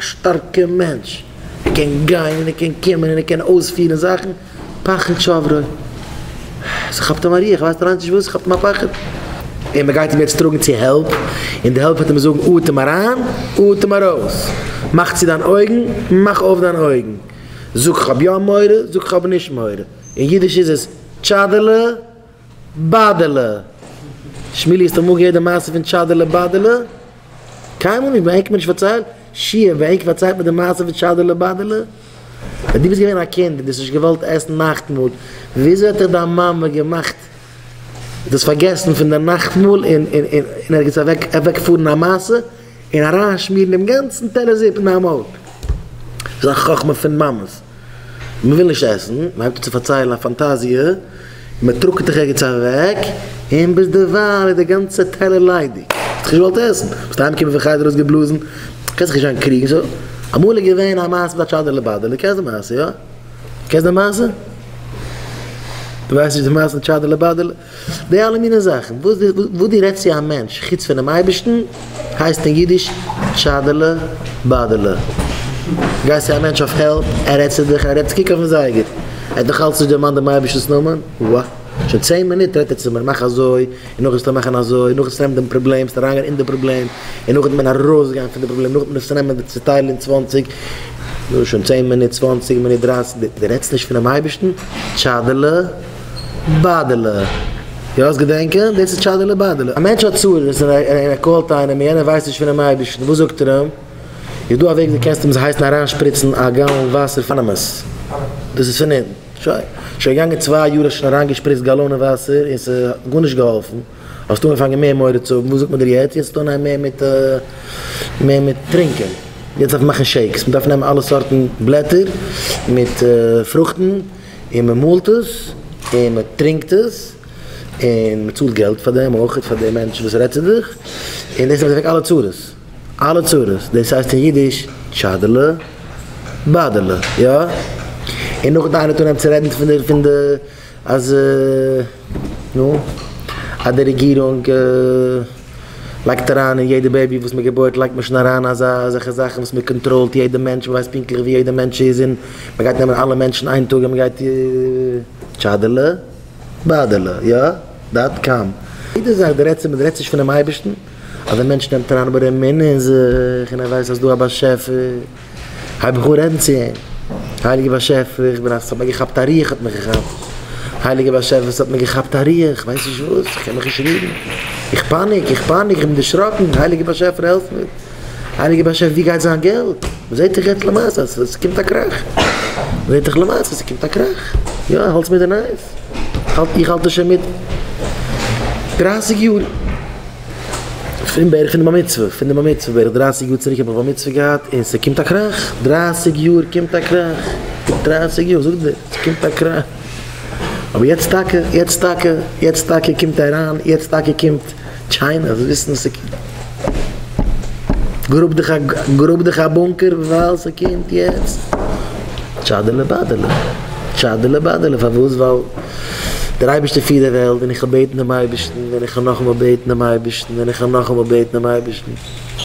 שטארקע מענטש, ער קען גיין און ער קען קומען און ער קען אויספירן זאכן, פחד שברו, ס'כאפט אים א רוח, ווייסט אליינס נישט וואס, ס'כאפט אים א פחד. און מ'גייט אים יעצט טראגן צו help, און די help וועט אים זאגן אטעם אריין, אטעם ארויס, מאך צו דיין אויגן, מאך אויף דיין אויגן, זאג כ'האב יא מורא, זאג כ'האב נישט מורא, אין אידיש איז עס טשאדעלע באדעלע. שמילי האסט אמאל געהערט די מעשה פון טשאדעלע באדעלע? קיינמאל נישט? ביי ענק האט מען נישט פארציילט? שיע, ביי ענק פארציילט מען די מעשה פון טשאדעלע באדעלע? ווען דו ביסט געווען א קינד און דו האסט נישט געוואלט עסן נאכטמאל, וויאזוי האט דיך דיין מאמע געמאכט דאס פארגעסן פון די נאכטמאל און און ערגעץ אוועק אוועקפארן א מעשה און אריינשמירן דעם גאנצן טעלער זופ אין דיין מויל? דאס איז א חכמה פון מאמעס. מען וויל נישט עסן, מען הייבט אן צו פארציילן א פאנטאזיע, מען טראגט דיך ערגעץ אוועק, און ביז דערווייל איז די גאנצע טעלער ליידיג, האסט דאך נישט געוואלט עסן, ביסט אהיימגעקומען פון חדר אויסגעבלאזן, קענסט זיך נישט גיין קריגן, so אמאל איז געווען א מעשה מיט א טשאדעלע באדעלע, קענסט די מעשה, יא? קענסט די מעשה? דו ווייסט נישט די מעשה מיט טשאדעלע באדעלע? די אלע מיני זאכן, וואס דו רעדסט צו א מענטש חוץ פונעם אייבערשטן, הייסט אין אידיש טשאדעלע באדעלע. גייסט צו א מענטש אויף help, ער רעדט צו דיך, ער רעדט, קוק אויפן זייגער, ער האט נאך אלץ נישט דערמאנט דעם אייבערשטנ'ס נאמען, ווא, שוין צען מינוט רעדט ער צו מיר, מאך אזוי, און נאכדעם זאלסטו מאכן אזוי, נאכדעם זאלסטו נעמען דעם פראבלעם, זאלסט אריינגיין אין די פראבלעם, און נאכדעם וועט מען ארויסגיין פון די פראבלעם, נאכדעם וועט מען עס נעמען און צוטיילן אין צוואנציג, נו, שוין צען מינוט, צוואנציג מינוט, דרייסיג, דו רעדסט נישט פונעם אייבערשטן? טשאדעלע באדעלע. יא, האסט געדענקען? דאס איז טשאדעלע באדעלע. א מענטש האט צרות און ער call ט איינעם און יענער ווייסט נישט פונעם אייבערשטן, וואס זאגט ער אים? איז דא א וועג דו קענסט אים הייסן אריינשפריצן א גאלאן וואסער פון אמת? דאס איז פון אונטן. שוין. שוין געגאנגען צוויי יאר האסט שוין אריינגעשפריצט גאלאנען וואסער און ס'האט גארנישט געהאלפן. האסט אנגעפאנגען מער מורא צו האבן, וואס זאגט מען דיר יעצט? יעצט אנהייבן מער מיט מער מיט טרינקען. יעצט דארף מען מאכן shakes, מען דארף נעמען אלע סארטן בלעטער מיט פרוכטן און מען מאלט עס און מען טרינקט עס און מען צאלט געלט פאר דעם אויך פאר די מענטש וואס רעדט צו דיך און דאס נעמט אוועק אלע צרות. אלע צרות. דאס הייסט אין אידיש טשאדעלע באדעלע. יא? און נאכדעם איינער האט אנגעהויבן צו רעדן פון די פון די אז נו, אז די רעגירונג לייגט אריין אין יעדע baby וואס מען געבוירט לייגט מען שוין אריין אזא אזעלכע זאכן וואס מען control ט יעדע מענטש, מען ווייסט פונקטליך ווי יעדע מענטש איז און מען גייט נעמען אלע מענטשן איין טאג און מען גייט טשאדעלע באדעלע יא dot com. יעדע זאך דו רעדסט דו רעדסט נישט פונעם אייבערשטן, אז דער מענטש נעמט אריין אבער אמונה אין זיך און ער ווייסט אז ס'דא א באשעפער. הייב איך אן רעדן צו אים, הייליגער באשעפער, איך בין א, ס'האט מיר געכאפט א רוח האט מיך געכאפט, הייליגער באשעפער ס'האט מיר געכאפט א רוח, כ'ווייס נישט וואס, איך קען מיך נישט רירן, איך panic, איך panic, איך בין דערשראקן, הייליגער באשעפער העלף מיר, הייליגער באשעפער ווי גייט זיין געלט, מ'זעט דאך יעצט למעשה אז ס'קומט א קראך, מ'זעט דאך למעשה ס'קומט א קראך, יא האלטס מיט די נייעס, איך האלט עס שוין מיט דרייסיג יאר. פון בערך פון די בר מצוה, פון די בר מצוה בערך דרייסיג יאר צוריק האב איך בר מצוה געהאט און ס'קומט א קראך, דרייסיג יאר קומט א קראך, דרייסיג יאר זאג דיר, ס'קומט א קראך, אבער יעצט טאקע, יעצט טאקע, יעצט טאקע קומט איראן, יעצט טאקע קומט China, זיי וויסן אז ס'קומט, גראב דיך א, גראב דיך א bunker ווייל ס'קומט יעצט, טשאדעלע באדעלע, טשאדעלע באדעלע, פארוואס ווייל. דער אייבערשטער פירט די וועלט און איך וועל בעטן דעם אייבערשטן און איך וועל נאכאמאל בעטן דעם אייבערשטן און איך וועל נאכאמאל בעטן דעם אייבערשטן.